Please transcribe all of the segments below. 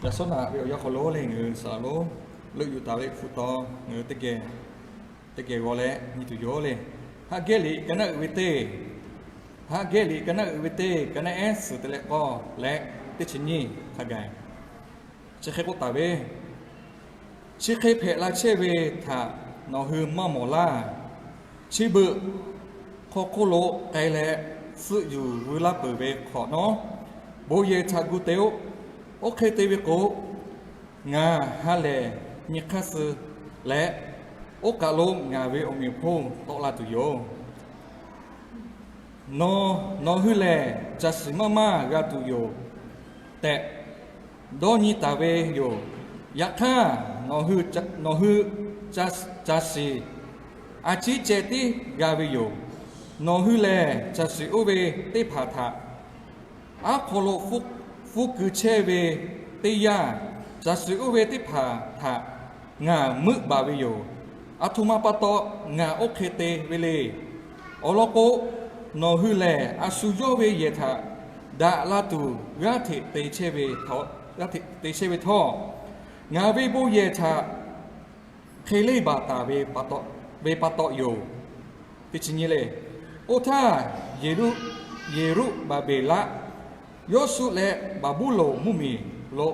Yaꞈ shawˉ naꞈ ve awˬ yanˇ hk'aw lo le, ngaˬ hui saˍ laꞈ lonˉ leuˆ yuˬ taˍ ve hpu taw ngaˬ hui teˇ geh teˇ geh g'aw leh nyi tuˬ yoˬ le. Haꞈ geh liꞈ ka naˆ uiˍ ve teˇ, Haꞈ geh liꞈ ka naˆ uiˍ ve teˇ, ka naˆ ehˉ suhˍ te leh k'awˇ leh teˇ chi nyiˇ hk'a gaˬ, chi hk'e k'oˆ taˍ ve, Chi hk'e hpehꞈ la chehˇ ve htaꞈ nawˬ hui maˇ mawˬ laˇ. Chi beuꞈ hk'aw hk'oˆ lo k'ai leh suhˆ yuˬ vui laˇ peuˬ ve hk'awꞈ nawˉ, bon yehˬ htaꞈ gu te-oˆ. Oˇ hk'e te ve k'o, ngaˬ ha lehˬ nyi hk'aˇ suh leh, oˇ kaˬ lo ngaˬ ve awˬ meꞈ awˬ hponˇ tawˆ la tuˬ yoˬ. Nawˬ, nawˬ hui lehˬ caˬ shiˍ maˇ maˇ g'a tuˬ yoˬ tehꞈ dawˇ nyi taˍ ve yoˬ. Yaꞈ hk'aˇ, nawˬ hui, nawˬ hui caˬ shiˍ a ciˉ ceh tiˉ g'a ve yoˬ. Nawˬ hui lehˬ caˬ shiˍ oˇ ve teˇ hpaˍ htaꞈ aˉ hk'aw lo hpfuhˇ kuiˬ chehˇ ve teˇ yanˇ, caˬ shiˍ oˇ ve teˇ hpaˍ htaꞈ ngaˬ meuˆ baˬ ve yoˬ. Aˬ htoꞈ ma pa taw ngaˬ oˇ hk'e te ve le. Awˬ lawn k'o, nawˬ hui lehˬ a shu yawˇ ve yehˬ htaꞈ daꞈ la tuˬ g'aˇ hteꞈ te chehˇ ve htawˇ, ngaˬ ve bon yehˬ htaꞈ hk'e leˇ baˬ taˍ ve pa taw yoˬ. Teˇ chi nyi le. Oˇ htaˇ, Yeˍruˆ, Yeˍruˆbaˍbeˍlaˆ, Yawˇsuˆ leh Baˍbuˍlonˍ mvuhˇmiˬ lo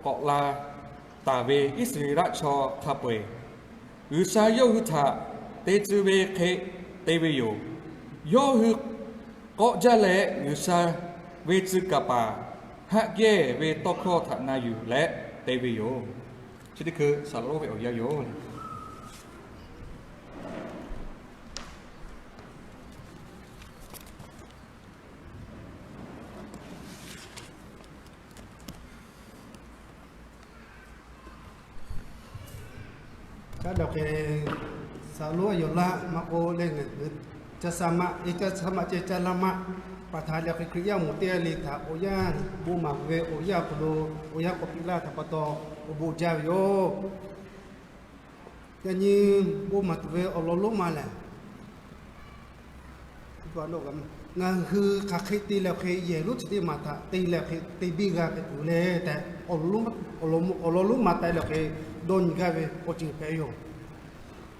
k'awꞈ la taˍ ve Iˉsaˍreˍlaˆ chaw hk'a peu-eˬ, G'uiˬsha yawˇ hui htaꞈ te tcuh ve hk'e te ve yoˬ. Yawˇ hui k'awꞈ jaˇ leh G'uiˬsha ve tcuh kaˍ paˍ haˆ geh ve tawˇ hkawˇ htaꞈ na yuˬ leh te ve yoˬ. Chi teˇ hkui saˍ laꞈ lonˉ ve awˬ yanˇ yoˬ. Kaˉ daꞈ hk'e, saˍ laꞈ lonˉ a yoˬ laˇ maˇ k'oˆ leh, ngaˬ hui caˇ sha maˆ, e caˇ sha maˆ ceh caˇ laˇ maˆ. Paˍ htaꞈ leh hk'e Hkriꞈ yaˇ awˬ moˍ teˇ g'aˇ le htaꞈ awˬ yanˇ bon maˍ ve awˬ yanˇ awˬ hk'aw lo awˬ yanˇ k'awꞈ piˇ laˇ htaꞈ pa taw awˬ bon jaˇ ve yoˬ. Yaꞈ nyi bon maˍ tuˬ ve awˬ lawn lonˉ ma lehˬ, ngaˬ hui hk'aˬ hk'e te leh hk'e yehˬ lonˉ chi teˇ maˬ htaꞈ te leh hk'e te biˇ g'a hpehꞈ tuˬ le tehꞈ, awˬ lawn lonˉ ma taˍ leh hk'e dawˇ nyi gaˇ ve awˬ ceuˬ hpehꞈ yoˬ.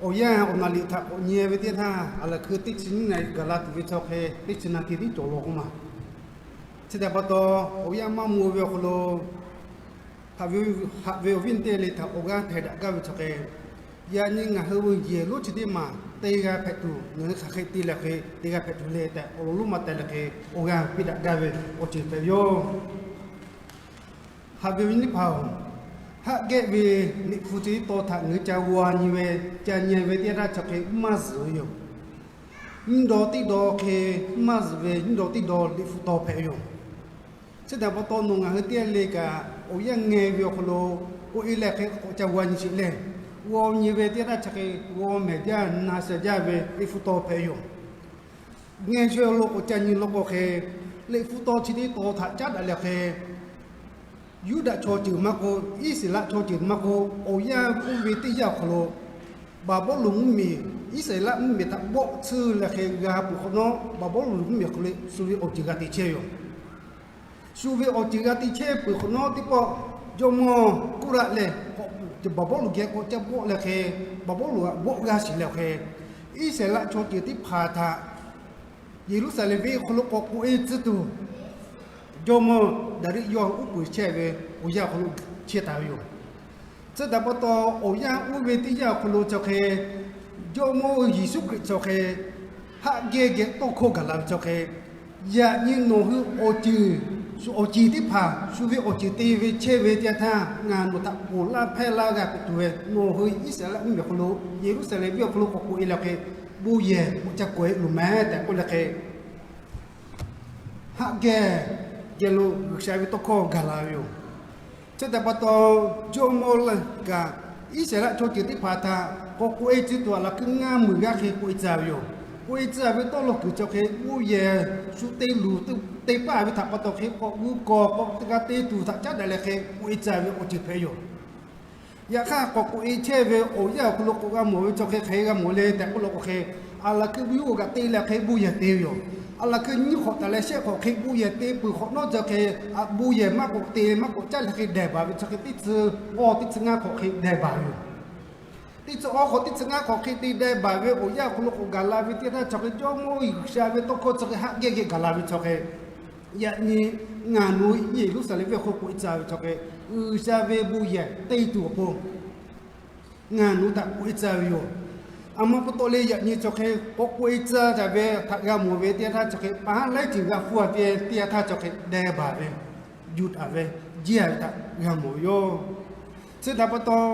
Awˬ yanˇ awˬ naˍ liꞈ htaꞈ k'awꞈ nyi ve teˇ htaˇ, a lehˬ hkui teˇ chi nyiˇ na gaˬ la tuˬ ve chaw hk'e teˇ chi na hk'e tiˉ cawˬ law k'oˆ ma. Chi htaꞈ pa taw, awˬ yanˇ maˇ mvuh ve awˬ hk'aw lo haꞈ ve awˬ viˉ teˇ le htaꞈ awˬ g'aˇ hpehꞈ daꞈ gaˇ ve chaw hk'e, yaꞈ nyi ngaˬ hui ve yehˬ lonˉ chi teˇ maˬ te g'a hpehꞈ tuˬ, ngaˬ hui hk'aˬ hk'e te leh hk'e te g'a hpehꞈ tuˬ le tehꞈ, awˬ lawn lonˉ ma taˍ leh hk'e awˬ g'aˇ piˇ daꞈ gaˇ ve awˬ ceuˬ hpehꞈ yoˬ. Haꞈ ve awˬ nyi teˇ hpaˍ-oˬ, haˆ geh ve Liꞈ hpu chi taw htaꞈ ngaˬ hui ca g'aw nyi ve, ca nyi ve teˇ g'aˇ chaw hk'e maˇ zuhˬ ve yoˬ. Nyiˇ daw teˇ daw hk'e maˇ zuhˬ ve nyiˇ daw teˇ daw Liꞈ hpu taw hpehꞈ ve yoˬ. Chi htaꞈ pa taw nawˬ ngaˬ hui teˇ g'aˇ le kaꞈ awˬ yanˇ ngeh ve awˬ hk'aw lo k'oˆ e leh hk'e k'awꞈ ca g'aw nyi sheˍ leh, g'aw nyi ve teˇ g'aˇ chaw hk'e g'aw mehˍ jaˇ na sha jaˇ ve Liꞈ hpu taw hpehꞈ ve yoˬ. Ngeh chaweh lo k'awꞈ ca nyi law k'o hk'e, Liꞈ hpu taw chi teˇ taw htaꞈ caˉ daꞈ leh hk'e, Yuˇdaꞈ chaw ceuˬ maˇ k'oˆ, Iˉsaˍreˍlaˆ chaw ceuˬ maˇ k'oˆ, awˬ yanˇ oˇ ve teˇ yanˇ awˬ hk'aw lo Baˍbuˍlonˍ mvuhˇmiˬ Iˉsaˍreˍlaˆ mvuhˇmiˬ htaꞈ bawˆ tsuhˇ leh hk'e g'a peuˬ hk'awꞈ nawˉ, Baˍbuˍlonˍ mvuhˇmiˬ awˬ hk'aw lo shu ve awˬ ceuˬ g'a te chehˇ ve yoˬ. Shu ve awˬ ceuˬ g'a te chehˇ peuˬ hk'awꞈ nawˉ teˇ pawˆ, jawˇmawˇ Kuˉraˆ lehˬ k'awꞈ Baˍbuˍlonˍ geh k'awꞈ ca bawˆ leh hk'e, Baˍbuˍlonˍ htaꞈ bawˆ g'a shiˍ leh awˬ hk'e, Iˉsaˍreˍlaˆ chaw ceuˬ teˇ hpaˍ htaꞈ Yeˍruˆsaˍlehnˍ venˇ awˬ hk'aw lo k'awꞈ k'oꞈ e tcuh tuˬ, jawˇmawˇ Daˍriˆ yawˇ uˉ peunˍ chehˇ ve awˬ yanˇ awˬ hk'aw lo chehˇ taˍ ve yoˬ. Chi htaꞈ pa taw, awˬ yanˇ oˇ ve teˇ yanˇ awˬ hk'aw lo chaw hk'e, Jawˇmawˇ Yeˍsuˆ Hkriꞈ chaw hk'e, haˆ geh geh tawˇ hkawˇ gaˬ la ve chaw hk'e, yaꞈ nyi nawˬ hui awˬ ceuˬ, awˬ ceuˬ teˇ hpaˍ shu ve awˬ ceuˬ te ve chehˇ ve teˇ yanˇ htaˇ, ngaˬ nawˬ htaꞈ ponˬ laˇ hpehˇ laˇ g'a hpehꞈ tuˬ ve, nawˬ hui Iˉsaˍreˍlaˆ mvuhˇmiˬ awˬ hk'aw lo, Yeˍruˆsaˍlehnˍ venˇ awˬ hk'aw lo k'awꞈ k'oꞈ e leh hk'e, bon yehˬ k'awꞈ ca k'awꞈ e loˬ meh tehꞈ k'oˆ leh hk'e, haˆ geh geh lo G'uiˬsha ve tawˇ hkawˇ gaˬ la ve yoˬ. Chi htaꞈ pa taw, jawˇmawˇ lehˬ kaꞈ Iˉsaˍreˍlaˆ chaw ceuˬ teˇ hpaˍ htaꞈ k'awꞈ k'oꞈ e tcuh tuˬ a laˬ hkui ngaˇ meuˍ g'aˇ hk'e k'oꞈ e tcuh ve yoˬ. K'oꞈ e tcuh ve tawˇ law kuiˬ chaw hk'e, bon yehˬ shu te luˬ te paˇ ve htaꞈ pa taw hk'e, k'awꞈ g'uiˇ kawˬ k'awꞈ te g'a te tuˬ htaꞈ caˉ daꞈ leh hk'e k'oꞈ e tcuh ve awˬ ceuˬ hpehꞈ yoˬ. Yaꞈ hk'aˇ, k'awꞈ k'oꞈ e chehˇ ve awˬ yanˇ awˬ hk'aw lo k'awꞈ g'a mawˬ ve chaw hk'e hk'aˬ hk'e g'a mawˬ le tehꞈ k'oˆ law k'o hk'e, a laˬ hkui ve yuˇ g'aꞈ te leh hk'e bon yehˬ te ve yoˬ. A laˬ hkui nyiˇ hk'awꞈ taˍ leh shehˆ hk'awꞈ hk'e bon yehˬ te peuˬ hk'awꞈ nawˉ cawˬ hk'e, a bon yehˬ maˇ k'awꞈ te maˇ k'awꞈ caˉ leh hk'e dehˬ baˬ ve cawˬ hk'e, teˇ tcuh awˇ teˇ tcuh ngaˇ hk'awꞈ hk'e dehˬ baˬ ve yoˬ. Teˇ tcuh awˇ hk'awꞈ teˇ tcuh ngaˇ hk'awꞈ hk'e te dehˬ baˬ ve awˬ yanˇ awˬ hk'aw lo k'awꞈ gaˬ la ve teˇ yanˇ htaˇ cawˬ hk'e, Jawˇmawˇ G'uiˬsha ve tawˇ hkawˇ cawˬ hk'e haˆ geh geh gaˬ la ve cawˬ hk'e, yaꞈ nyi ngaˬ nawˬ Yeˍruˆsaˍlehnˍ venˇ awˬ hk'aw lo k'oꞈ e tcuh ve cawˬ hk'e, G'uiˬsha ve bon yehˬ te tuˬ awˬ pon ngaˬ nawˬ htaꞈ k'oꞈ e tcuh ve yoˬ. A ma pa taw leh yaꞈ nyi cawˬ hk'e k'awꞈ k'oꞈ e tcuh taˍ ve htaꞈ g'a mawˬ ve teˇ yanˇ htaˇ cawˬ hk'e, paˍ haˉ laiˉ ceuˬ g'a hpuˇ a ve teˇ yanˇ htaˇ cawˬ hk'e dehˬ baˬ ve, yuˬ taˍ ve, jiˇ a ve htaꞈ g'a mawˬ yoˬ. Chi htaꞈ pa taw,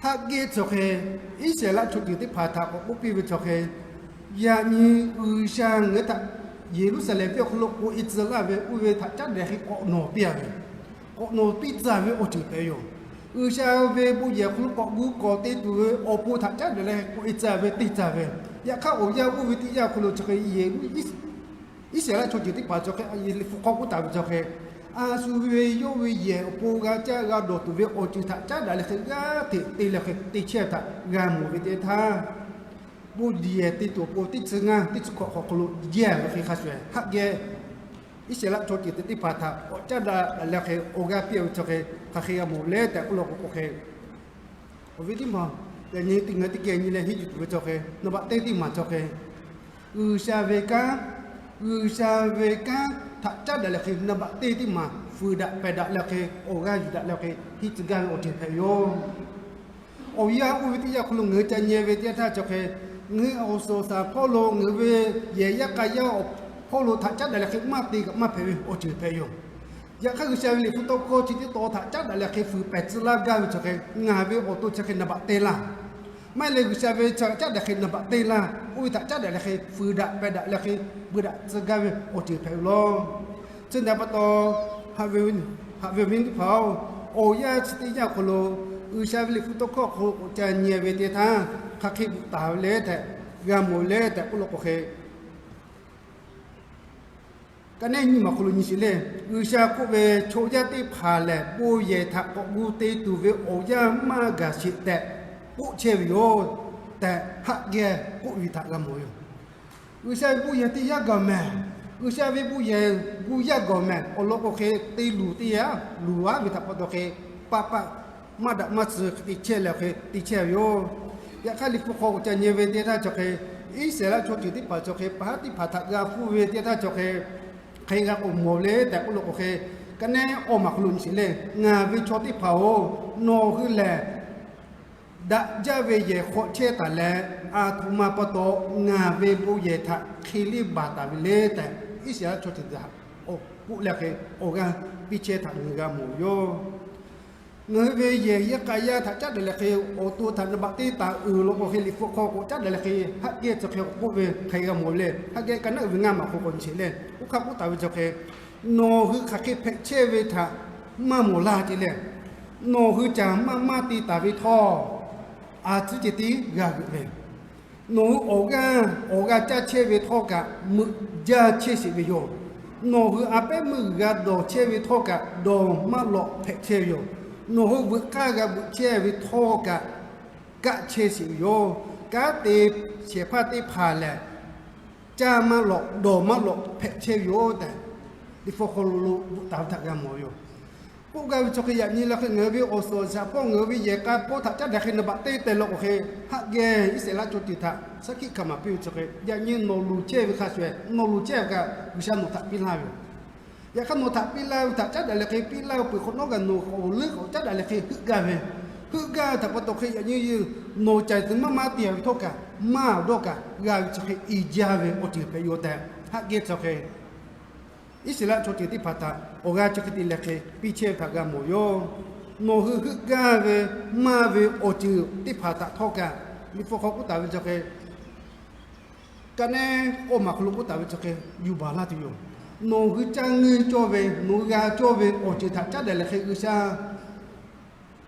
haˆ geh cawˬ hk'e, Iˉsaˍreˍlaˆ chaw ceuˬ teˇ hpaˍ htaꞈ k'awꞈ k'oˆ piˇ ve cawˬ hk'e, yaꞈ nyi G'uiˬsha ngaˬ hui htaꞈ Yeˍruˆsaˍlehnˍ venˇ awˬ hk'aw lo k'oꞈ e tcuh laˇ ve oˇ ve htaꞈ caˉ daꞈ hk'e k'awꞈ nawˬ piˇ a ve, k'awꞈ nawˬ piˇ tcuh ve awˬ ceuˬ hpehꞈ yoˬ. G'uiˬsha ve bon yehˬ awˬ hk'aw lo k'awꞈ gu k'awꞈ te tuˬ ve awˬ pon htaꞈ caˉ daꞈ leh k'oꞈ e tcuh ve teˇ tcuh ve, yaꞈ hk'aˇ awˬ yanˇ oˇ ve teˇ yanˇ awˬ hk'aw lo cawˬ hk'e, Iˉsaˍreˍlaˆ chaw ceuˬ teˇ hpaˍ cawˬ hk'e, Liꞈ hpu hk'aw k'oˆ taˍ ve cawˬ hk'e, a shu ve yawˇ ve yehˬ awˬ pon g'a caˇ g'a dawˬ tuˬ ve awˬ ceuˬ htaꞈ caˉ daꞈ leh hk'e g'aˇ hteꞈ te leh hk'e te chehˇ ve htaꞈ g'a mawˬ ve teˇ htaˇ, bon yehˬ te tuˬ awˬ pon teˇ tcuh ngaˇ teˇ tcuh hk'awꞈ hk'aw lo jehˇ ve hk'e hk'a shuˍ shuˍ haˆ geh Iˉsaˍreˍlaˆ chaw ceuˬ teˇ hpaˍ htaꞈ k'awꞈ caˉ daꞈ leh hk'e awˬ g'aˇ piˇ ve cawˬ hk'e, hk'aˬ hk'e g'a mawˬ le tehꞈ k'oˆ law k'o k'o hk'e, awˬ viˉ teˇ maˬ, yaꞈ nyi teˇ ngaˬ teˇ geh nyi leh henˇ yuˬ tuˬ ve cawˬ hk'e, naˍ baꞈ teˇ teˇ maˬ cawˬ hk'e, G'uiˬsha ve kanˉ, G'uiˬsha ve kanˉ htaꞈ caˉ daꞈ leh hk'e naˍ baꞈ teˇ teˇ maˬ fuiˍ daꞈ pehˬ daꞈ leh hk'e awˬ g'aˇ yuˬ daꞈ leh hk'e henˇ tcuh gaˇ ve awˬ ceuˬ hpehꞈ yoˬ. Awˬ yanˇ oˇ ve teˇ yanˇ hk'aw lo ngaˬ hui ca nyi ve teˇ yanˇ htaˇ cawˬ hk'e, ngaˬ hui awˬ suhˍ awˬ shaˍ hpawˇ lo ngaˬ hui ve yehˬ yaˇ k'a yaˇ awˬ hpawˇ lo htaꞈ caˉ daꞈ leh hk'e maˇ te kaꞈ maˇ hpehꞈ ve awˬ ceuˬ hpehꞈ yoˬ. Yaꞈ hk'aˇ G'uiˬsha ve Liꞈ hpu tawˇ hkawˇ chi teˇ taw htaꞈ caˉ daꞈ leh hk'e fuiˍ pehˬ tcuh laˇ gaˇ ve cawˬ hk'e, ngaˬ ve awˬ to chi hk'e naˍ baꞈ teˇ laˇ, maˇ heˆ leh G'uiˬsha ve chi htaꞈ caˉ daꞈ hk'e naˍ baꞈ teˇ laˇ, oˇ ve htaꞈ caˉ daꞈ leh hk'e fuiˍ daꞈ pehˬ daꞈ leh hk'e beuꞈ daꞈ tcuh gaˇ ve awˬ ceuˬ hpehꞈ ve yoˬ. Chi htaꞈ pa taw, haꞈ ve awˬ viˉ teˇ hpaˍ-oˬ, awˬ yanˇ chi teˇ yanˇ awˬ hk'aw lo G'uiˬsha ve Liꞈ hpu tawˇ hkawˇ awˬ hk'aw lo k'awꞈ ca nyi ve teˇ htaˇ, hk'aˬ hk'e bvuhꞈ taˍ ve le tehꞈ, g'a mawˬ le tehꞈ k'oˆ law k'o hk'e, ka neˉ nyiˇ maˬ hk'aw lo nyi sheˍ le. G'uiˬsha k'oˆ ve, Chaw yaˇ teˇ hpaˍ lehˬ bon yehˬ htaꞈ k'awꞈ gu te tuˬ ve awˬ yanˇ maˇ gaˬ sheˍ tehꞈ k'oˆ chehˇ ve yoˬ tehꞈ, haˆ geh k'oˆ ve htaꞈ g'a mawˬ yoˬ. G'uiˬsha ve bon yehˬ te yaˇ gaˬ mehˍ. G'uiˬsha ve bon yehˬ gu yaˇ gaˬ mehˍ. Awˬ lawn k'o hk'e, te luˬ teˇ yanˇ luˬ aˉ ve htaꞈ pa taw hk'e, paˆ paˆ maˇ daꞈ maˇ tcuh hk'e te chehˇ leh hk'e te chehˇ ve yoˬ. Yaꞈ hk'aˇ Liꞈ hpu hk'aw k'awꞈ ca nyi ve teˇ yanˇ htaˇ cawˬ hk'e, Iˉsaˍreˍlaˆ chaw ceuˬ teˇ hpaˍ cawˬ hk'e, paˍ haˉ teˇ hpaˍ htaꞈ g'a hpuˇ ve teˇ yanˇ htaˇ cawˬ hk'e, hk'aˬ hk'e g'a k'awꞈ mawˬ le tehꞈ k'oˆ law k'o hk'e, ka neˉ awˇ maˬ hk'aw lo nyi sheˍ le. Ngaˬ ve chaw teˇ hpaˍ-oˬ, nawˬ hui lehˬ daꞈ jaˇ ve yehˬ hk'aw chehˇ taˍ leh, aˬ htoꞈ ma pa taw ngaˬ ve bon yehˬ htaꞈ hk'e leˇ baˬ taˍ ve le tehꞈ, Iˉsaˍreˍlaˆ chaw ceuˬ htaꞈ k'oˆ leh hk'e awˬ g'aˇ piˇ chehˇ htaꞈ ngaˬ hui g'a mawˬ yoˬ. Ngaˬ hui ve yehˬ yaˇ k'a yaˇ htaꞈ caˉ daꞈ leh hk'e, awˬ to htaꞈ naˍ baꞈ teˇ taˍ uiˍ law k'o hk'e, Liꞈ hpu hk'aw k'awꞈ caˉ daꞈ leh hk'e, haˆ geh cawˬ hk'e k'awꞈ k'oˆ ve hk'aˬ hk'e g'a mawˬ le. Haˆ geh ka naˉ uiˍ ve ngaˇ maˬ hk'aw k'awꞈ nyi sheˍ le. Oˇ hk'aˇ k'oˆ taˍ ve cawˬ hk'e, nawˬ hui hk'aˬ hk'e hpehꞈ chehˇ ve htaꞈ maˇ mawˬ laˇ ce le. Nawˬ hui caˬ maˇ maˇ te taˍ ve htawˇ, a tcuhˉ ceh tiˉ g'a g'euꞈ ve, nawˬ hui awˬ g'aˇ awˬ g'aˇ caˇ chehˇ ve htawˇ kaꞈ meuꞈ jaˇ chehˇ sheˍ ve yoˬ. Nawˬ hui a pehˉ meuˇ g'a dawˬ chehˇ ve htawˇ kaꞈ dawˬ maˇ lawꞈ hpehꞈ chehˇ ve yoˬ. Nawˬ hui veuꞈ k'aˇ g'a veuꞈ chehˇ ve htawˇ kaꞈ kaˆ chehˇ sheˍ ve yoˬ. Kanˉ te shehˍ hpaˇ teˇ hpaˍ lehˬ, caˇ maˇ lawꞈ dawˬ maˇ lawꞈ hpehꞈ chehˇ ve yoˬ tehꞈ, Liꞈ hpu hk'aw lo bvuhꞈ taˍ ve htaꞈ g'a mawˬ ve yoˬ. K'oˆ gaˇ ve cawˬ hk'e, yaꞈ nyi leh hk'e ngaˬ hui ve awˬ suhˍ awˬ shaˍ hpawˇ ngaˬ hui ve yehˬ k'a hpawˇ htaꞈ caˉ daꞈ hk'e naˍ baꞈ teˇ teh law k'o hk'e, haˆ geh Iˉsaˍreˍlaˆ chaw ceuˬ htaꞈ shaˉ hkiˆ hkanˍ maˍ piˇ ve cawˬ hk'e, yaꞈ nyi nawˬ luˬ chehˇ ve hk'a shuˍ nawˬ luˬ chehˇ ve kaꞈ G'uiˬsha nawˬ htaꞈ piˇ laˇ ve yoˬ. Yaꞈ hk'aˇ nawˬ htaꞈ piˇ laˇ ve htaꞈ caˉ daꞈ leh hk'e piˇ laˇ ve peuˬ hk'awꞈ nawˉ kaꞈ nawˬ k'awꞈ leuˉ k'awꞈ caˉ daꞈ leh hk'e heuˆ gaˇ ve, heuˆ gaˇ ve htaꞈ pa taw hk'e yaꞈ nyi nawˬ caiˬ tcuh maˇ maˇ te ve htawˇ kaꞈ maˇ dawˇ kaꞈ g'a ve chi hk'e i jaˇ ve awˬ ceuˬ hpehꞈ yoˬ tehꞈ, haˆ geh cawˬ hk'e Iˉsaˍreˍlaˆ chaw ceuˬ teˇ hpaˍ htaꞈ awˬ g'aˇ chi hk'e te leh hk'e piˇ chehˇ ve htaꞈ g'a mawˬ yoˬ. Nawˬ hui heuˆ gaˇ ve maˇ ve awˬ ceuˬ teˇ hpaˍ htaꞈ htawˇ kaꞈ, Liꞈ hpu hk'aw k'oˆ taˍ ve cawˬ hk'e, ka neˉ awˇ maˬ hk'aw lo k'oˆ taˍ ve cawˬ hk'e yuˬ baˬ laˇ tuˬ yoˬ. Nawˬ hui caˇ ngeuˇ cawˇ ve, nawˬ hui g'a cawˇ ve awˬ ceuˬ htaꞈ caˉ daꞈ leh hk'e G'uiˬsha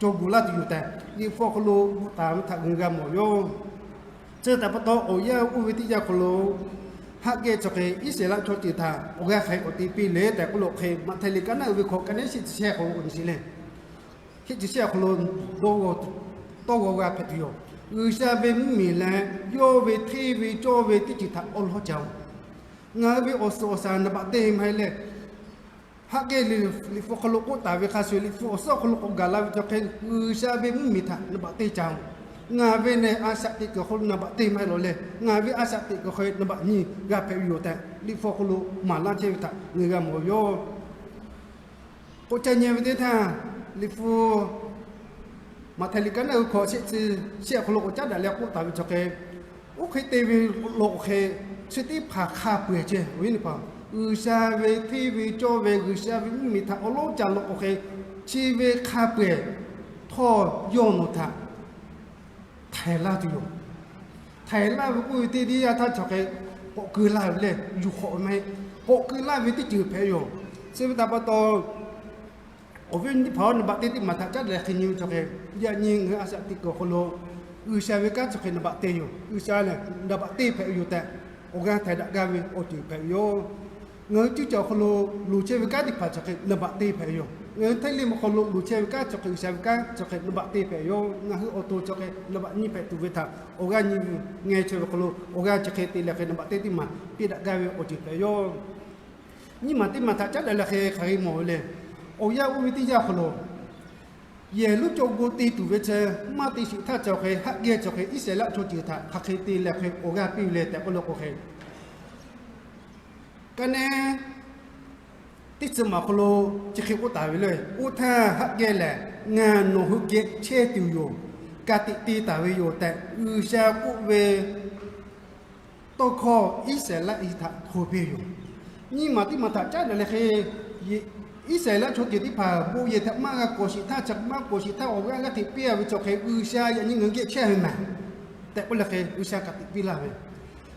cawˬ gu laˇ tuˬ yoˬ tehꞈ, Liꞈ hpu awˬ hk'aw lo bvuhꞈ taˍ ve htaꞈ ngaˬ hui g'a mawˬ yoˬ. Chi htaꞈ pa taw, awˬ yanˇ oˇ ve teˇ yanˇ hk'aw lo haˆ geh cawˬ hk'e Iˉsaˍreˍlaˆ chaw ceuˬ htaꞈ awˬ g'aˇ hk'aˬ hk'e k'awꞈ te piˇ le tehꞈ k'oˆ law hk'e, Maꞈhtehˍ liꞈ ka naˉ uiˍ ve hk'aw ka neˉ shehˆ chi shehˆ hk'aw lo k'awꞈ nyi sheˍ le. Shehˆ chi shehˆ awˬ hk'aw lo dawˇ g'aw, tawˇ g'aw g'a hpehꞈ tuˬ yoˬ. G'uiˬsha ve mvuhˇmiˬ leh yawˇ ve hteˇ ve cawˇ ve teˇ ceuˬ htaꞈ awˉ lawˉ ca-oˬ. Ngaˬ hui ve awˬ suhˍ awˬ shaˍ naˍ baꞈ teˇ maˇ heˆ leh, haꞈ geh le, Liꞈ hpu awˬ hk'aw lo k'oˆ taˍ ve hk'a shuˍ, Liꞈ hpu awˬ suhˉ awˬ hk'aw lo k'awꞈ gaˬ la ve chaw hk'e, G'uiˬsha ve mvuhˇmiˬ htaꞈ naˍ baꞈ teˇ ca-oˬ. Ngaˬ ve nehˬ a shaꞈ teꞈ kuiˬ awˬ hk'aw lo naˍ baꞈ teˇ maˇ heˆ lawˬ leh, ngaˬ ve a shaꞈ teꞈ kuiˬ awˬ hk'aw lo naˍ baꞈ nyiˇ g'a hpehꞈ ve yoˬ tehꞈ, Liꞈ hpu awˬ hk'aw lo maˍ laˇ chehˇ ve htaꞈ ngaˬ hui g'a mawˬ ve yoˬ. K'awꞈ ca nyi ve teˇ htaˇ, Liꞈ hpu Maꞈhtehˍ liꞈ ka naˉ uiˍ hkawꞈ shehˆ chi shehˆ awˬ hk'aw lo k'awꞈ caˉ daꞈ leh k'oˆ taˍ ve chaw hk'e, oˇ hk'e te ve law k'o hk'e, chi teˇ hpaˍ hk'a peu-eˬ ceh awˬ viˉ teˇ hpaˍ, G'uiˬsha ve hteˇ ve cawˇ ve G'uiˬsha ve mvuhˇmiˬ htaꞈ awˬ lonˉ ca law k'o hk'e, chi ve hk'a peu-eˬ htawˇ yawˇ nawˬ htaꞈ htaiˍ laˇ tuˬ yoˬ. Htaiˍ laˇ ve k'oˆ ve teˇ yanˇ htaˇ chaw hk'e, k'awꞈ keu laˇ ve lehˬ yuˬ hk'awꞈ ve maˇ heˆ. K'awꞈ keu laˇ ve teˇ ceuˬ hpehꞈ yoˬ. Chi ve htaꞈ pa taw, awˬ viˉ teˇ hpaˍ-oˬ, naˍ baꞈ teˇ teˇ maˬ htaꞈ caˉ daꞈ leh hk'e nyi ve chaw hk'e, yaꞈ nyi ngaˬ hui a shaꞈ teꞈ kuiˬ awˬ hk'aw lo G'uiˬsha ve kanˉ chaw hk'e naˍ baꞈ te yoˬ. G'uiˬsha lehˬ naˍ baꞈ teˇ hpehꞈ ve yoˬ tehꞈ, awˬ g'aˇ htaiˍ daꞈ gaˇ ve awˬ ceuˬ hpehꞈ ve yoˬ. Ngaˬ hui cuˇ caˬ awˬ hk'aw lo loˍ chehˇ ve kanˉ teˇ hpaˍ chaw hk'e naˍ baꞈ teˇ hpehꞈ ve yoˬ. Ngaˬ hui hteˇ leˇ mvuh hk'aw lo loˍ chehˇ ve kanˉ chaw hk'e, G'uiˬsha ve kanˉ chaw hk'e naˍ baꞈ teˇ hpehꞈ ve yoˬ. Ngaˬ hui awˬ to chaw hk'e naˍ baꞈ nyiˇ hpehꞈ tuˬ ve htaꞈ awˬ g'aˇ nyi ve, ngeh chehˇ ve hk'aw lo awˬ g'aˇ chi hk'e te leh hk'e naˍ baꞈ teˇ teˇ maˬ piˇ daꞈ gaˇ ve awˬ ceuˬ hpehꞈ yoˬ. Nyiˇ maˬ teˇ maˬ htaꞈ caˉ daꞈ leh hk'e hk'aˬ hk'e mawˬ ve lehˬ, awˬ yanˇ oˇ ve teˇ yanˇ awˬ hk'aw lo, yehˬ lonˉ caw go te tuˬ ve chi maˇ te sheˍ htaˇ chaw hk'e, haꞈ geh chaw hk'e Iˉsaˍreˍlaˆ chaw ceuˬ htaꞈ hk'aˬ hk'e te leh hk'e awˬ g'aˇ piˇ ve leh tehꞈ k'oˆ leh k'o hk'e, ka naˉ teˇ chi maˬ awˬ hk'aw lo chi hk'e k'oˆ taˍ ve le. Oˇ htaˇ haꞈ geh lehˬ, ngaˬ nawˬ hui geh chehˇ tuˬ yoˬ. Ka tiꞈ te taˍ ve yoˬ tehꞈ G'uiˬsha k'oˆ ve tawˇ hkawˇ Iˉsaˍreˍlaˆ htaꞈ hto piˇ yoˬ. Nyiˇ maˬ teˇ maˬ htaꞈ caˉ daꞈ leh hk'e, Iˉsaˍreˍlaˆ chaw ceuˬ teˇ hpaˍ bon yehˬ htaꞈ maˇ g'a kawꞈ sheˍ htaˇ, chaw maˇ kawꞈ sheˍ htaˇ awˬ g'aˇ g'aˇ hteꞈ piˇ-a ve chaw hk'e, G'uiˬsha yaꞈ nyi ngaˬ hui geh chehˇ ve mehˬ tehꞈ k'oˆ leh hk'e G'uiˬsha ka tiꞈ piˇ laˇ ve.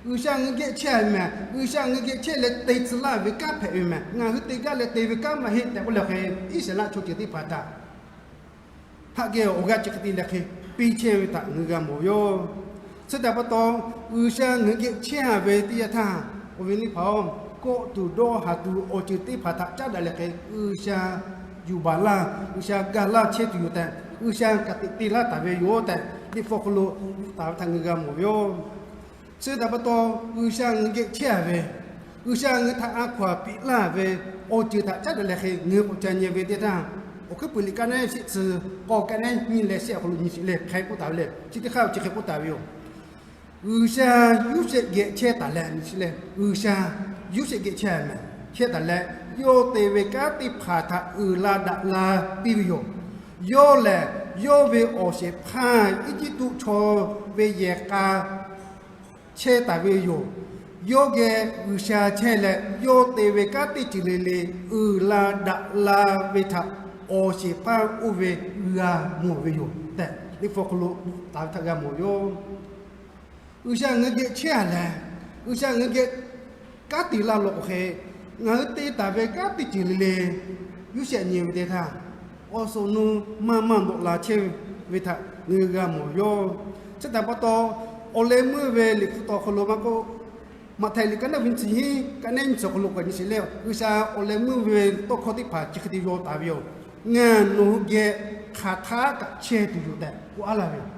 G'uiˬsha ngaˬ hui geh chehˇ ve mehˬ, G'uiˬsha ngaˬ hui geh chehˇ leh te tcuh laˇ ve kanˉ hpehꞈ ve mehˬ, ngaˬ hui te gaˇ leh te ve kanˉ maˇ heˆ tehꞈ k'oˆ leh hk'e, Iˉsaˍreˍlaˆ chaw ceuˬ teˇ hpaˍ htaꞈ haꞈ geh awˬ g'aˇ chi hk'e te leh hk'e piˇ chehˇ ve htaꞈ ngaˬ hui g'a mawˬ ve yoˬ. Chi htaꞈ pa taw, G'uiˬsha ngaˬ hui geh chehˇ ve teˇ yanˇ htaˇ, awˬ viˉ teˇ hpaˍ-oˬ, kawˆ tuˬ dawˇ haˍ tuˬ awˬ ceuˬ teˇ hpaˍ htaꞈ caˉ daꞈ leh hk'e, G'uiˬsha yuˬ baˬ laˇ, G'uiˬsha ga laˇ chehˇ tuˬ yoˬ tehꞈ, G'uiˬsha ka tiꞈ te laˇ taˍ ve yoˬ tehꞈ, Liꞈ hpu awˬ hk'aw lo taˍ ve htaꞈ ngaˬ hui g'a mawˬ ve yoˬ. Chi htaꞈ pa taw, G'uiˬsha ngaˬ hui geh chehˇ ve, G'uiˬsha ngaˬ hui htaꞈ a hkaw-anˬ piˇ laˇ ve awˬ ceuˬ htaꞈ caˉ daꞈ leh hk'e ngaˬ hui k'awꞈ ca nyi ve teˇ htaˇ, Awˬ hkuiˉ puiˍ liꞈ ka naˉ shehˆ chi k'awˇ ka naˉ nyiˇ leh shehˆ awˬ hk'aw lo nyi sheˍ leh hk'e k'oˆ taˍ ve le. Chi teˇ hk'aˇ chi hk'e k'oˆ taˍ ve yoˬ. G'uiˬsha Yoˇsehꞈ geh chehˇ taˍ leh, leh G'uiˬsha Yoˇsehꞈ geh chehˇ mehˬ chehˇ taˍ leh, yawˇ te ve kanˉ teˇ hpaˍ htaꞈ uiˍ la daꞈ la piˇ ve yoˬ. Yawˇ lehˬ, yawˇ ve awˬ shehˍ hpaˇ Eˇjiˇtuꞈ chaw ve yehˬ k'a chehˇ taˍ ve yoˬ. Yawˇ geh G'uiˬsha chehˇ leh, yawˇ te ve kanˉ teˇ ceuˬ le le uiˍ la daꞈ la ve htaꞈ awˬ shehˍ hpaˇ oˇ ve g'a mawˬ ve yoˬ tehꞈ, Liꞈ hpu awˬ hk'aw lo taˍ ve htaꞈ g'a mawˬ yoˬ. G'uiˬsha ngaˬ hui geh chehˇ-a leh, G'uiˬsha ngaˬ hui geh kanˉ te laˇ law k'o hk'e, ngaˬ hui te taˍ ve kanˉ teˇ ceuˬ le le Yoˇsehꞈ nyi ve teˇ htaˇ, awˬ suhˍ awˬ nu maˇ maˇ dawꞈ la chehˇ ve htaꞈ ngaˬ hui g'a mawˬ yoˬ. Chi htaꞈ pa taw, awˬ leh meuˇ ve Liꞈ hpu taw hk'aw lo maˇ k'oˆ, Maꞈhtehˍ liꞈ ka naˉ ve nyiˇ chi hiˉ ka naˉ nyiˇ chi awˬ hk'aw lo k'awꞈ nyi sheˍ leh, G'uiˬsha awˬ leh meuˇ ve tawˇ hkawˇ teˇ hpaˍ chi hk'e te yaw taˍ ve yoˬ. Ngaˬ nawˬ hui geh hk'aˬ htaˇ kaꞈ chehˇ tuˬ yoˬ tehꞈ k'oˆ laˇ ve yoˬ.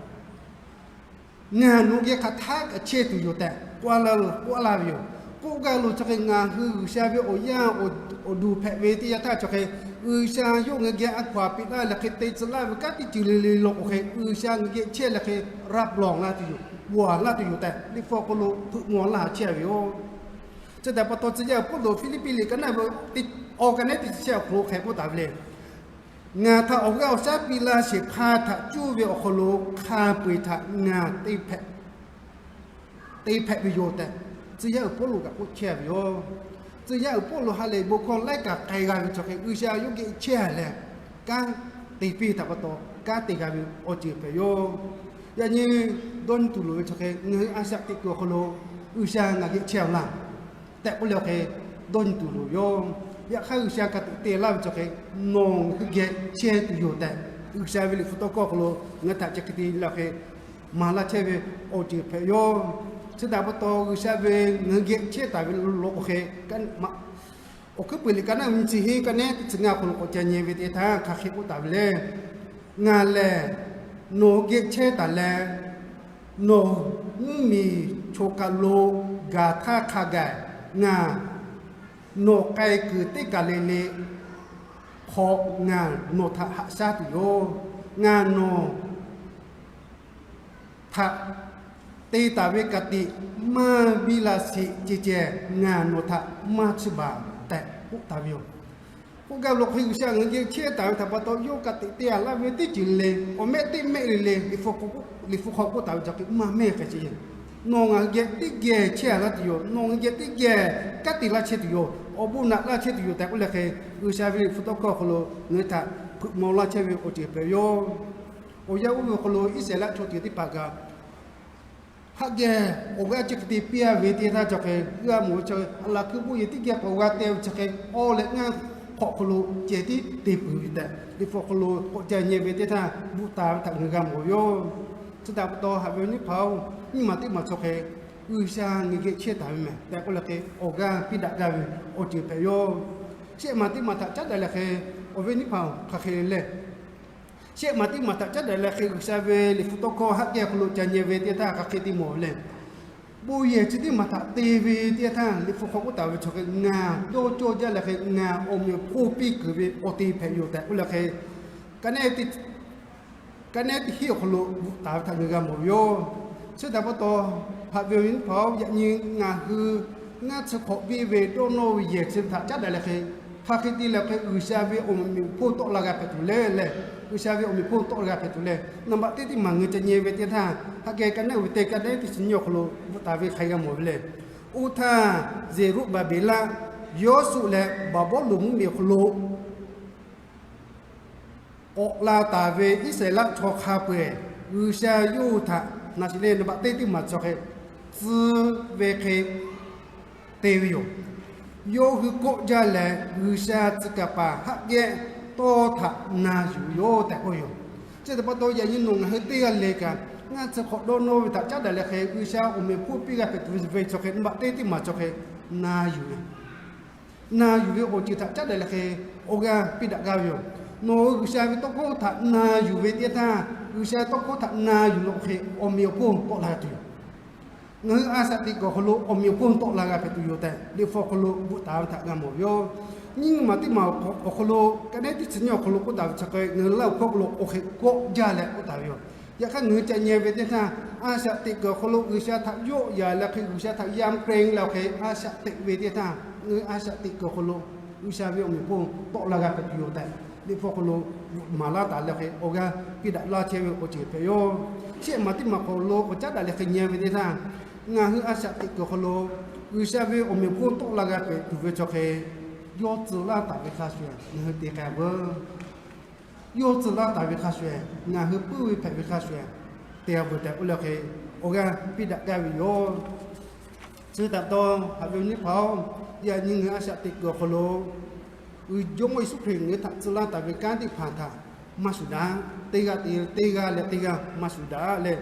Ngaˬ nawˬ hui geh hk'aˬ htaˇ kaꞈ chehˇ tuˬ yoˬ tehꞈ k'oˆ laˇ ve yoˬ. K'oˆ gaˇ lo chi hk'e ngaˬ hui G'uiˬsha ve awˬ yaˇ awˬ duˬ hpehꞈ ve teˇ yanˇ htaˇ chi hk'e, G'uiˬsha yawˇ ngaˬ hui geh a hkaw-anˬ piˇ laˇ leh hk'e te tcuh laˇ ve kanˉ teˇ ceuˬ le le law k'o hk'e, G'uiˬsha ngaˬ hui geh chehˇ leh hk'e raˇ plawˬ laˇ tuˬ yoˬ, g'awˬ laˇ tuˬ yoˬ tehꞈ, Liꞈ hpu awˬ hk'aw lo hpeuꞈ maw laˇ chehˇ ve yoˬ. Chi htaꞈ pa taw, tcuh yaˇ uiˍ Pawˇluꞈ Hpiˇliˇpiˆ liꞈ ka naˉ ve awˬ ka naˉ teˇ chi shehˆ awˬ hk'aw lo hk'e k'oˆ taˍ ve le. Ngaˬ htaꞈ awˬ g'aˇ awˬ shaˉ piˇ laˇ shehˍ hpaˇ htaꞈ cuˇ ve awˬ hk'aw lo hk'a peu-eˬ htaꞈ ngaˬ te hpehꞈ ve yoˬ tehꞈ, tcuh yaˇ uiˍ Pawˇluꞈ kaꞈ k'oˆ chehˇ ve yoˬ. Tcuh yaˇ uiˍ Pawˇluꞈ ha lehˬ bon hkawˇ laiˉ kaꞈ k'ai g'a ve chaw hk'e, G'uiˬsha yawˇ geh chehˇ leh, kanˉ te piˇ htaꞈ pa taw kanˉ te g'a ve awˬ ceuˬ hpehꞈ yoˬ. Yaꞈ nyi dawˇ nyi tuˬ loˍ ve chaw hk'e, ngaˬ hui a shaꞈ teꞈ kuiˬ awˬ hk'aw lo G'uiˬsha ngaˬ geh chehˇ-a laˇ tehꞈ k'oˆ leh awˬ hk'e dawˇ nyi tuˬ loˍ yoˬ. Yaꞈ hk'aˇ, G'uiˬsha ka tiꞈ te laˇ ve chaw hk'e, nawˬ ngaˬ hui geh chehˇ tuˬ yoˬ tehꞈ, G'uiˬsha ve Liꞈ hpu tawˇ hkawˇ awˬ hk'aw lo ngaˬ hui htaꞈ chi hk'e te laˇ ve hk'e maˍ laˇ chehˇ ve awˬ ceuˬ hpehꞈ yoˬ. Chi htaꞈ pa taw, G'uiˬsha ve ngaˬ hui geh chehˇ taˍ ve law k'o hk'e, Awˬ hkuiˉ puiˍ liꞈ ka naˉ ve nyiˇ chi hiˉ ka naˉ teˇ chi ngaˇ awˬ hk'aw lo k'awꞈ ca nyi ve teˇ htaˇ hk'aˬ hk'e k'oˆ taˍ ve le. Ngaˬ lehˬ nawˬ hui geh chehˇ taˍ leh, nawˬ mvuhˇmiˬ choˬ kaˬ lo gaˬ htaˇ hk'a gaˬ Ngaˬ nawˬ k'ai kuiˬ teˇ kaˬ le le hk'aw ngaˬ nawˬ htaꞈ haꞈ shaˉ tuˬ yoˬ. Ngaˬ nawˬ htaꞈ te taˍ ve ka tiꞈ maˇ biˇ la sheˍ ceh ceh, ngaˬ nawˬ htaꞈ maˇ chiˇ baˬ tehꞈ k'oˆ taˍ ve yoˬ. K'oˆ gaˇ ve lo hk'e G'uiˬsha ngaˬ hui geh chehˇ taˍ ve htaꞈ pa taw, yawˇ ka tiꞈ te a laˇ ve teˇ ceuˬ le, awˬ mehˆ teˇ mehˆ le le, Liꞈ hpu hk'aw k'oˆ taˍ ve chi hk'e maˇ mehˇ hk'e ce. Nawˬ ngaˬ hui geh teˇ geh chehˇ a laˇ tuˬ yoˬ. Nawˬ ngaˬ hui geh teˇ geh kanˉ te laˇ chehˇ tuˬ yoˬ. Awˬ bon naꞈ laˇ chehˇ tuˬ yoˬ tehꞈ k'oˆ leh hk'e, G'uiˬsha ve Liꞈ hpu tawˇ hkawˇ awˬ hk'aw lo ngaˬ hui htaꞈ hpeuꞈ maw laˇ chehˇ ve awˬ ceuˬ hpehꞈ yoˬ. Awˬ yanˇ oˇ ve awˬ hk'aw lo Iˉsaˍreˍlaˆ chaw ceuˬ teˇ hpaˍ kaꞈ haꞈ geh awˬ g'aˇ chi hk'e te piˇ a ve teˇ htaˇ, chaw hk'e g'a mawˬ ve chi, a laˬ hkui bon yehˬ teˇ geh k'awꞈ g'a te ve chi hk'e, awˬ leh ngaˇ hk'awꞈ hk'aw lo ceh tiˉ te peuˬ ve tehꞈ, Liꞈ hpu awˬ hk'aw lo k'awꞈ ca nyi ve teˇ htaˇ, bvuhꞈ taˍ ve htaꞈ ngaˬ hui g'a mawˬ ve yoˬ. Chi htaꞈ pa taw, haꞈ ve nyiˇ hpaˍ-oˬ, nyiˇ maˬ teˇ maˬ chaw hk'e G'uiˬsha ngaˬ hui geh chehˇ taˍ ve mehˬ tehꞈ k'oˆ leh hk'e, awˬ g'aˇ piˇ daꞈ gaˇ ve awˬ ceuˬ hpehꞈ yoˬ. Shehˆ maˬ teˇ maˬ htaꞈ caˉ daꞈ leh hk'e, awˬ viˉ nyiˇ hpaˍ-oˬ, hk'aˬ hk'e le le, shehˆ maˬ teˇ maˬ htaꞈ caˉ daꞈ leh hk'e, G'uiˬsha ve Liꞈ hpu tawˇ hkawˇ haꞈ geh hk'aw lo ca nyi ve teˇ htaˇ, hk'aˬ hk'e te mawˬ le. Bon yehˬ chi teˇ maˬ htaꞈ te ve teˇ htaˇ, Liꞈ hpu hk'aw k'oˆ taˍ ve chi hk'e, ngaˬ dawˇ cawˇ jaˇ leh hk'e ngaˬ awˬ meꞈ awˬ hponˇ piˇ kuiˬ ve awˬ te hpehꞈ yoˬ tehꞈ k'oˆ leh hk'e, ka neˉ teˇ ka neˉ teˇ hinˉ awˬ hk'aw lo bvuhꞈ taˍ ve htaꞈ ngaˬ hui g'a mawˬ ve yoˬ. Chi htaꞈ pa taw, haꞈ ve awˬ viˉ teˇ hpaˍ-oˬ, yaꞈ nyi ngaˬ hui ngaˇ chi hk'awꞈ biˇ ve dawˇ nawˇ ve yehˬ chi htaꞈ caˉ daꞈ leh hk'e, hk'aˬ hk'e te leh hk'e G'uiˬsha ve awˬ meꞈ awˬ hponˇ tawˆ la g'a hpehꞈ tuˬ le le, G'uiˬsha ve awˬ meꞈ awˬ hponˇ tawˆ la g'a hpehꞈ tuˬ le. Naˍ baꞈ teˇ teˇ maˬ ngaˬ hui ca nyi ve teˇ htaˇ, haꞈ geh ka neˉ ve teˇ ka neˉ teˇ chi nyiˇ awˬ hk'aw lo bvuhꞈ taˍ ve hk'aˬ hk'e g'a mawˬ ve le. Oˇ htaˇ, Zeˍruˆbaˍbeˍlaˆ, Yawˇsuˆ leh Baˍbuˍlonˍ mvuhˇmiˬ awˬ hk'aw lo k'awꞈ la taˍ ve Iˉsaˍreˍlaˆ chaw hk'a peu-eˬ G'uiˬsha yawˇ hui htaꞈ na shiˍ le, naˍ baꞈ teˇ teˇ maˬ chaw hk'e tcuh ve hk'e te ve yoˬ. Yawˇ hui kawˆ jaˇ leh, G'uiˬsha tcuh kaˍ paˍ haˆ geh tawˇ htaꞈ na yuˬ yoˬ tehꞈ k'oˆ ve yoˬ. Chi htaꞈ pa taw, yaꞈ nyi nawˬ ngaˬ hui teˇ g'aˇ le kaꞈ, ngaˇ chi hk'awꞈ dawˇ nawˇ ve htaꞈ caˉ daꞈ leh hk'e, G'uiˬsha awˬ meꞈ awˬ hponˇ piˇ g'a hpehꞈ tuˬ ve chaw hk'e, naˍ baꞈ teˇ teˇ maˬ chaw hk'e na yuˬ ve na yuˬ ve awˬ ceuˬ htaꞈ caˉ daꞈ leh hk'e, awˬ g'aˇ piˇ daꞈ gaˇ ve yoˬ. Nawˬ hui G'uiˬsha ve tawˇ hkawˇ htaꞈ na yuˬ ve teˇ htaˇ, G'uiˬsha ve tawˇ hkawˇ htaꞈ na yuˬ leh hk'e, awˬ meꞈ awˬ hponˇ tawˆ la g'a tuˬ yoˬ. Ngaˬ hui a shaꞈ teꞈ kuiˬ awˬ hk'aw lo awˬ meꞈ awˬ hponˇ tawˆ la g'a hpehꞈ tuˬ yoˬ tehꞈ, Liꞈ hpu awˬ hk'aw lo bvuhꞈ taˍ ve htaꞈ g'a mawˬ ve yoˬ. Nyiˇ maˬ teˇ maˬ awˬ hk'aw lo, ka neˉ teˇ chi nyiˇ awˬ hk'aw lo k'oˆ taˍ ve chi hk'e, ngaˬ hui Laˇ huˍ hkawˇ hk'aw lo k'awꞈ hk'e kawˆ jaˇ leh k'oˆ taˍ ve yoˬ. Yaꞈ hk'aˇ, ngaˬ hui ca nyi ve teˇ htaˇ, a shaꞈ teꞈ kuiˬ awˬ hk'aw lo G'uiˬsha htaꞈ yawˆ yan leh hk'e, G'uiˬsha htaꞈ yam k'ai leh hk'e a shaꞈ teꞈ ve teˇ htaˇ, ngaˬ hui a shaꞈ teꞈ kuiˬ awˬ hk'aw lo G'uiˬsha ve awˬ meꞈ awˬ hponˇ tawˆ la g'a hpehꞈ tuˬ yoˬ tehꞈ, Liꞈ hpu awˬ hk'aw lo maˍ laˇ taˍ leh hk'e, awˬ g'aˇ piˇ daꞈ laˇ chehˇ ve awˬ ceuˬ hpehꞈ yoˬ. Shehˆ maˬ teˇ maˬ hk'aw lo k'awꞈ caˉ daꞈ leh hk'e nyi ve teˇ htaˇ, ngaˬ hui a shaꞈ teꞈ kuiˬ awˬ hk'aw lo G'uiˬsha ve awˬ meꞈ awˬ hponˇ tawˆ la g'a hpehꞈ tuˬ ve chaw hk'e, yawˇ tcuh laˇ taˍ ve hk'a shuˍ shuˍ ngaˬ hui te k'ai veuˬ. Yawˇ tcuh laˇ taˍ ve hk'a shuˍ shuˍ, ngaˬ hui puiˉ ve hpehꞈ ve hk'a shuˍ shuˍ, te a veuˬ tehꞈ k'oˆ leh hk'e, awˬ g'aˇ piˇ daꞈ gaˇ ve yoˬ. Chi htaꞈ pa taw, haꞈ ve awˬ viˉ nyi teˇ hpaˍ-oˬ, yaꞈ nyi ngaˬ hui a shaꞈ teꞈ kuiˬ awˬ hk'aw lo, Jawˇmawˇ Yeˍsuˆ Hkriꞈ ngaˬ hui htaꞈ tcuh laˇ taˍ ve kanˉ teˇ hpaˍ htaꞈ maˇ shuˍ daꞈ. Teˇ g'aˇ te, teˇ g'aˇ leh teˇ g'aˇ maˇ shuˍ daꞈ leh,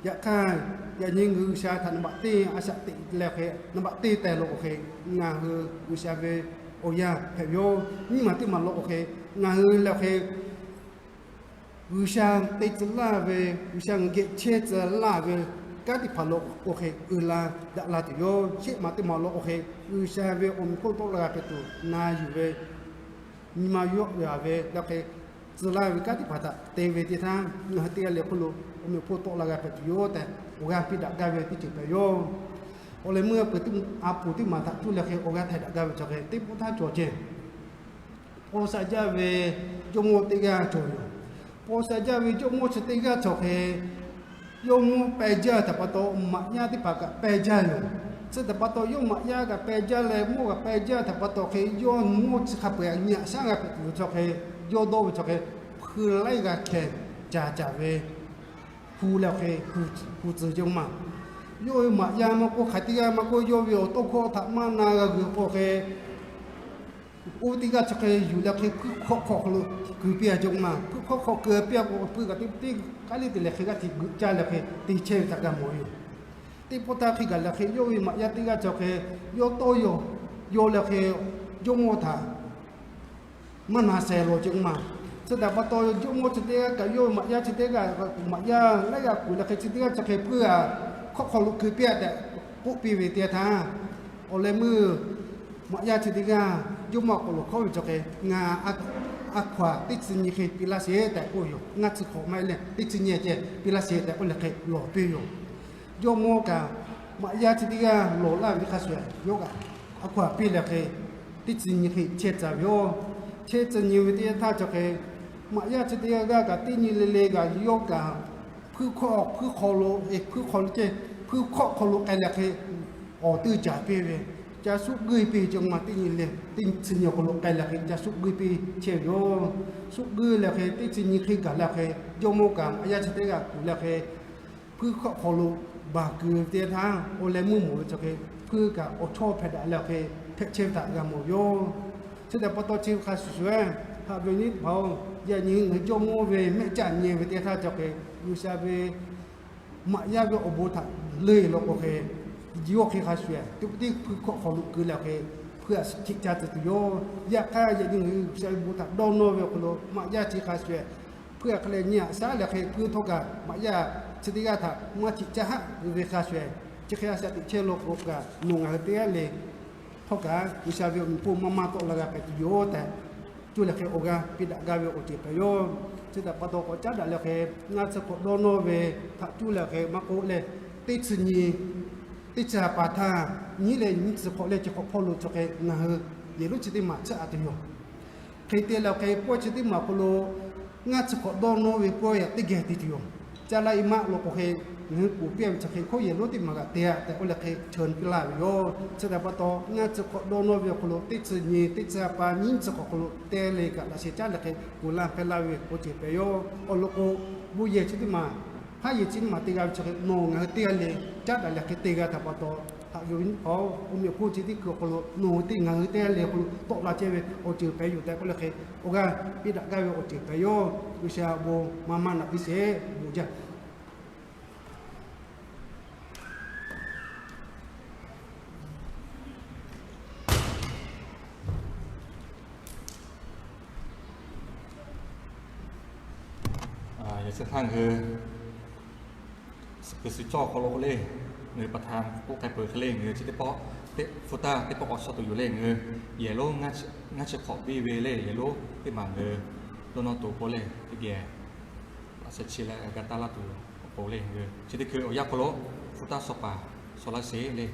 yaꞈ hk'aˇ, yaꞈ nyi ngaˬ hui G'uiˬsha htaꞈ naˍ baꞈ teˇ a shaꞈ teꞈ leh hk'e, naˍ baꞈ teˇ teh lo k'o hk'e, ngaˬ hui G'uiˬsha ve awˬ yaˇ hpehꞈ ve yoˬ. Nyiˇ maˬ teˇ maˬ lo k'o hk'e, ngaˬ hui leh hk'e G'uiˬsha te tcuh laˇ ve, G'uiˬsha ngaˬ hui geh chehˇ tcuh laˇ ve kanˉ teˇ hpaˍ lo k'o hk'e, uiˍ la daꞈ la tuˬ yoˬ. Shehˆ maˬ teˇ maˬ lo k'o hk'e, G'uiˬsha ve awˬ meꞈ awˬ hponˇ tawˆ la g'a hpehꞈ tuˬ na yuˬ ve, nyi ma yawˆ yaˍ ve leh hk'e, tcuh laˇ ve kanˉ teˇ hpaˍ htaꞈ te ve teˇ htaˇ, ngaˬ hui teˇ g'aˇ leh hk'oˆ lo awˬ meꞈ awˬ hponˇ tawˆ la g'a hpehꞈ tuˬ yoˬ tehꞈ, awˬ g'aˇ piˇ daꞈ gaˇ ve teˇ ceuˬ hpehꞈ yoˬ. Awˬ leh meuˇ a peuˬ teˇ, a pfuhˍ teˇ maˬ htaꞈ cuˇ leh hk'e awˬ g'aˇ htaiˍ daꞈ gaˇ ve chaw hk'e, teˇ pawˆ htaˇ cawˬ ceh paw sha jaˇ ve jawˇmawˇ teˇ g'aˇ cawˬ yoˬ. Paw sha jaˇ ve jawˇmawˇ chi teˇ g'aˇ cawˬ hk'e, yawˇ mawˇ peh jaˇ htaꞈ pa taw, maꞈ yaˇ teˇ hpaˍ kaꞈ peh jaˇ yoˬ. Chi htaꞈ pa taw, yawˇ maꞈ yaˇ kaꞈ peh jaˇ leh, mawˇ kaꞈ peh jaˇ htaꞈ pa taw hk'e, yawˇ mawˇ chi hk'a peu-eˬ nyi aꞈ shaˉ g'a hpehꞈ tuˬ ve chaw hk'e, yawˇ dawˇ ve chaw hk'e, hpu laiˉ g'a hkeh caˍ caˍ ve, hpu leh hk'e, hpu tcuh jawˇ maˇ. Yawˇ ve maꞈ yaˇ maˇ k'oˆ, hk'aˬ teˇ g'aˇ maˇ k'oˆ, yawˇ ve awˬ tawˇ hkawˇ htaꞈ maˇ na g'a g'uiˬ k'o hk'e, oˇ ve teˇ g'aˇ chi hk'e yuˬ leh hk'e, hpuiˇ hk'awˆ hk'aw hk'aw lo kuˬ piˇ a jawˇ maˇ. Hpuiˇ hk'awˆ hk'aw kuˬ piˇ a k'o, hpuiˇ kaꞈ teˇ teˇ k'aˉ liˇ te leh hk'e g'aˇ hteꞈ g'euꞈ caˇ leh hk'e te chehˇ ve htaꞈ g'a mawˬ ve yoˬ. Teˇ pawˆ htaˇ hk'e gaˬ leh hk'e, yawˇ ve maꞈ yaˇ teˇ g'aˇ chi hk'e, yawˇ tawˇ yaw, yaw leh hk'e, jawˇmawˇ htaꞈ maˇ na sheh law jawˇ maˇ. Chi htaꞈ pa taw, jawˇmawˇ chi teˇ g'aˇ kaꞈ yawˇ ve maꞈ yaˇ chi teˇ g'aˇ, maꞈ yaˇ laiˉ g'a kuˬ leh hk'e, chi teˇ g'aˇ chi hk'e hpuiˇ g'aꞈ hk'awˆ hk'aw lo kuˬ piˇ a tehꞈ k'oˆ piˇ ve teˇ htaˇ, Awˬ leh meuˇ maꞈ yaˇ chi teˇ g'aˇ jawˇmawˇ awˬ hk'aw lo hkawˉ ve chi hk'e, ngaˬ a hkaw-anˬ teˇ chi nyi hk'e piˇ laˇ sheˍ tehꞈ k'oˆ ve yoˬ. Ngaˇ chi hk'awꞈ maˇ heˆ leh teˇ chi nyi ceh piˇ laˇ sheˍ tehꞈ k'oˆ leh hk'e lawˬ piˇ ve yoˬ. Jawˇmawˇ kaꞈ maꞈ yaˇ chi teˇ g'aˇ lawˬ laˇ ve hk'a shuˍ shuˍ, yawˇ kaꞈ a hkaw-anˬ piˇ leh hk'e teˇ chi nyi hk'e chehˇ tcuh ve yoˬ. Chehˇ tcuh nyi ve teˇ yanˇ htaˇ chi hk'e, maꞈ yaˇ chi teˇ g'aˇ kaꞈ teˇ nyi le le kaꞈ yawˇ kaꞈ hpuiˇ hkawˆ, hpuiˇ hk'aw lo, hpuiˇ hk'aw lo ceh, hpuiˇ hkawˆ hk'aw lo k'ai leh hk'e awˬ teˇ caˍ piˇ ve, ca suˆ guiˇ piˇ ve, jawˇmawˇ teˇ nyi le teˇ chi nyi awˬ hk'aw lo k'ai leh hk'e ca suˆ guiˇ piˇ chehˇ ve yoˬ. Suˆ guiˇ leh hk'e teˇ chi nyi hk'e gaˬ leh hk'e, jawˇmawˇ kaꞈ maꞈ yaˇ chi teˇ g'aˇ kuˬ leh hk'e, hpuiˇ hkawˆ hk'aw lo baˬ kuiˬ ve teˇ yanˇ htaˇ, awˬ leh meuˇ mawˬ ve chi hk'e, hpuiˇ kaꞈ awˬ chawˇ hpehꞈ daꞈ leh hk'e hpehꞈ chehˇ ve htaꞈ g'a mawˬ ve yoˬ. Chi htaꞈ pa taw chi ve hk'a shuˍ shuˍ, haꞈ ve nyi teˇ hpaˍ-oˬ, yaꞈ nyi ngaˬ hui jawˇmawˇ ve mehˆ caˇ nyi ve teˇ yanˇ htaˇ chi hk'e, G'uiˬsha ve maꞈ yaˇ ve awˬ bon htaꞈ leuˆ leh k'o hk'e, yawˇ hk'e hk'a shuˍ shuˍ, teˇ pawˆ teˇ hpuiˇ hkawˆ hk'aw lo keu leh hk'e, hpuiˇ htaꞈ chiˆ caˇ tcuh tuˬ yoˬ. Yaꞈ hk'aˇ, yaꞈ nyi ngaˬ hui G'uiˬsha ve bon htaꞈ dawˇ nawˇ ve awˬ hk'aw lo maꞈ yaˇ chi hk'a shuˍ shuˍ, hpuiˇ htaꞈ hk'a leh nyi haꞈ shaˉ leh hk'e, hpuiˇ htawˇ kaꞈ maꞈ yaˇ chi teˇ g'aˇ htaꞈ maˇ chiˆ caˇ haˆ ve hk'a shuˍ shuˍ, chi hk'e a shaꞈ teꞈ chehˇ law k'o kaꞈ, nawˬ ngaˬ hui teˇ g'aˇ le htawˇ kaꞈ G'uiˬsha ve awˬ meꞈ hpon maˇ maˇ tawˆ la g'a k'ai tuˬ yoˬ tehꞈ, cuˇ leh hk'e awˬ g'aˇ piˇ daꞈ gaˇ ve awˬ ceuˬ hpehꞈ yoˬ. Chi htaꞈ pa taw k'awꞈ caˉ daꞈ leh hk'e, ngaˇ chi hk'awꞈ dawˇ nawˇ ve htaꞈ cuˇ leh hk'e maˇ k'oˆ leh, teˇ chi nyi, teˇ chi ha pa htaˇ, nyiˉ leh nyiˇ chi hk'awꞈ leh chi hk'awꞈ hpawˇ lo chi hk'e ngaˬ hui yehˬ lonˉ chi teˇ maˬ tcuhˉ a tuˬ yoˬ. Hk'e te leh awˬ hk'e pawehˇ chi teˇ maˬ awˬ hk'aw lo ngaˇ chi hk'awꞈ dawˇ nawˇ ve pawehˇ yaꞈ teˇ geh te tuˬ yoˬ. Caˇ laˇ e maˆ law k'o hk'e, ngaˬ hui k'oˍ piˇ ve chi hk'e hkawˇ yehˬ lonˉ teˇ maˬ kaꞈ te a tehꞈ k'oˆ leh hk'e cheuˬ piˇ laˇ ve yoˬ. Chi htaꞈ pa taw ngaˇ chi hk'awꞈ dawˇ nawˇ ve awˬ hk'aw lo teˇ chi nyi, teˇ chi ha pa, nyiˇ chi hk'awꞈ hk'aw lo te leh kaꞈ laꞈ sheh caˉ leh hk'e kuˬ laˇ hpehˇ laˇ ve awˬ ceuˬ hpehꞈ yoˬ. Awˬ lawn k'o, bon yehˬ chi teˇ maˬ, haˉ yehˬ chi teˇ maˬ te g'a ve chi hk'e nawˬ ngaˬ hui teˇ g'aˇ le caˉ daꞈ leh hk'e te g'a htaꞈ pa taw, haꞈ ve awˬ viˉ awˬ meh awˬ hponˇ chi teˇ hkui awˬ hk'aw lo nawˬ hui teˇ ngaˬ hui teˇ g'aˇ le awˬ hk'aw lo tawˆ la chehˇ ve awˬ ceuˬ hpehꞈ yoˬ tehꞈ k'oˆ leh hk'e, awˬ g'aˇ piˇ daꞈ gaˇ ve awˬ ceuˬ hpehꞈ yoˬ. G'uiˬsha awˬ bon maˇ maˇ naꞈ piˇ sheˍ. Bon jaˇ. Yaꞈ chi htaˇ ngaˬ hui suhˍ peuˬ suhˍ cawˇ awˬ hk'aw lo k'o le, ngaˬ hui pa htaˇ k'oˆ k'ai peuˬ hk'e le, ngaˬ hui chi teˇ pawˆ teˇ hpu taˇ teˇ pawˆ k'awꞈ shaw tuˬ yoˬ le. Ngaˬ hui yehˬ lonˉ ngaˇ chi hk'awꞈ biˇ ve le, yehˬ lonˉ teˇ maˬ ngaˬ hui dawˇ nawˇ tuˬ k'o le, teˇ geh laꞈ sheh chi leh g'a taˇ laˇ tuˬ awˬ pon le, ngaˬ hui chi teˇ hkui awˬ yanˇ hk'aw lo hpu taˇ shaw paˍ shaw laˇ sheˍ le.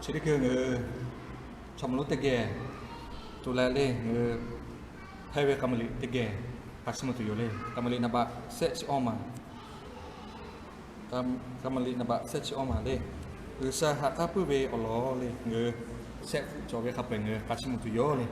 Chi teˇ hkui ngaˬ hui chaw maˍ lonˉ teˇ geh tuˬ leh le, ngaˬ hui hpehˇ ve k'aˍ maˍ liꞈ teˇ geh hk'a chiˇ mvuh tuˬ yoˬ le. K'aˍ maˍ liꞈ naˍ baꞈ shehˆ chi awˇ maˬ, k'aˍ maˍ liꞈ naˍ baꞈ shehˆ chi awˇ maˬ le, G'uiˬsha haꞈ k'aˉ puiˉ ve awˬ lawn le, ngaˬ hui shehˆ hpu cawˬ ve hk'a peu-eˬ ngaˬ hui hk'a chiˇ mvuh tuˬ yoˬ le.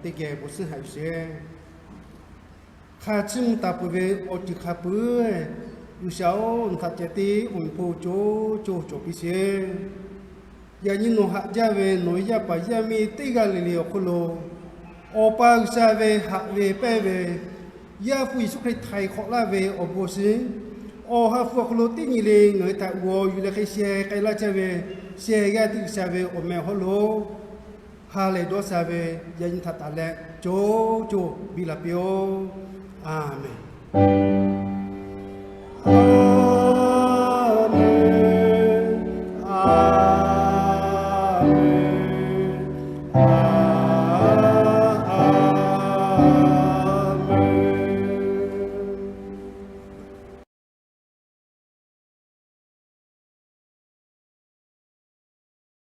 Teˇ geh bon suhˉ haiˬ sheˍ. Hk'a chiˇ mvuh taˍ peuˬ ve awˬ ceuˬ hk'a peu-eˬ, G'uiˬsha-oˬ, nawˬ htaꞈ ceh tiˉ awˬ meꞈ hponˇ co co cawˬ piˇ sheˍ. Yaꞈ nyi nawˬ haꞈ jaˇ ve nawˬ ve yaˇ paˍ yaˇ miˇ teˇ g'aˇ le le awˬ hk'oˆ lo, Awˬ pa G'uiˬsha ve haꞈ ve pehnˇ ve, Yaˇ hpu Yeˍsuˆ Hkriꞈ htaiˍ hk'awꞈ laˇ ve awˬ bon awˬ shinˉ, Awˬ ha hpu awˬ hk'aw lo teˇ nyi le ngaˬ hui htaꞈ g'aw yuˬ leh hk'e sheh k'ai laˇ chehˇ ve, sheh g'aˇ teˇ G'uiˬsha ve awˬ meh awˬ hawˉ lo ha lehˬ dawˇ sha ve, yaꞈ nyi htaꞈ taˍ leh co co biˇ la piˇ-oˆ. A menˍ.